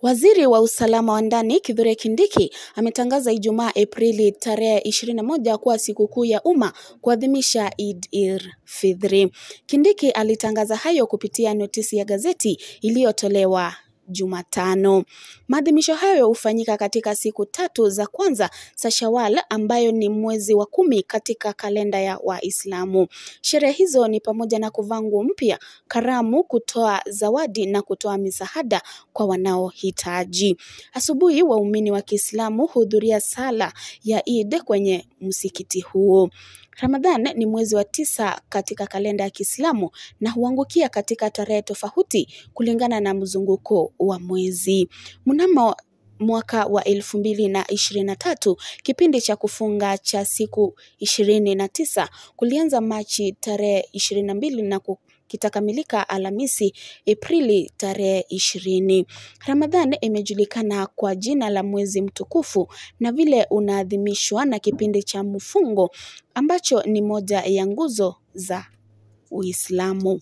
Waziri wa usalama wa ndani Kithure Kindiki ametangaza Ijumaa Aprili tarehe 21 kuwa sikukuu ya umma kuadhimisha Eid al-Fitr. Kindiki alitangaza hayo kupitia notisi ya gazeti iliyotolewa Jumatano. Maadhimisho hayo hufanyika katika siku tatu za kwanza za Shawwal ambayo ni mwezi wa 10 katika kalenda ya Waislamu. Sherehe hizo ni pamoja na kuvaa nguo mpya, karamu, kutoa zawadi na kutoa misaada kwa wanaohitaji. Asubuhi waumini wa Kiislamu hudhuria sala ya Eid kwenye msikiti huo. Ramadhan ni mwezi wa 9 katika kalenda ya Kiislamu na huangukia katika tarehe tofauti kulingana na mzunguko wa mwezi. Mnamo mwaka wa 2023, kipindi cha kufunga cha siku 29 kulianza Machi tarehe 22 na kitakamilika Alhamisi Aprili tarehe 20. Ramadhan imejulikana kwa jina la mwezi mtukufu na vile unaadhimishwa na kipindi cha mfungo ambacho ni moja ya nguzo za Uislamu.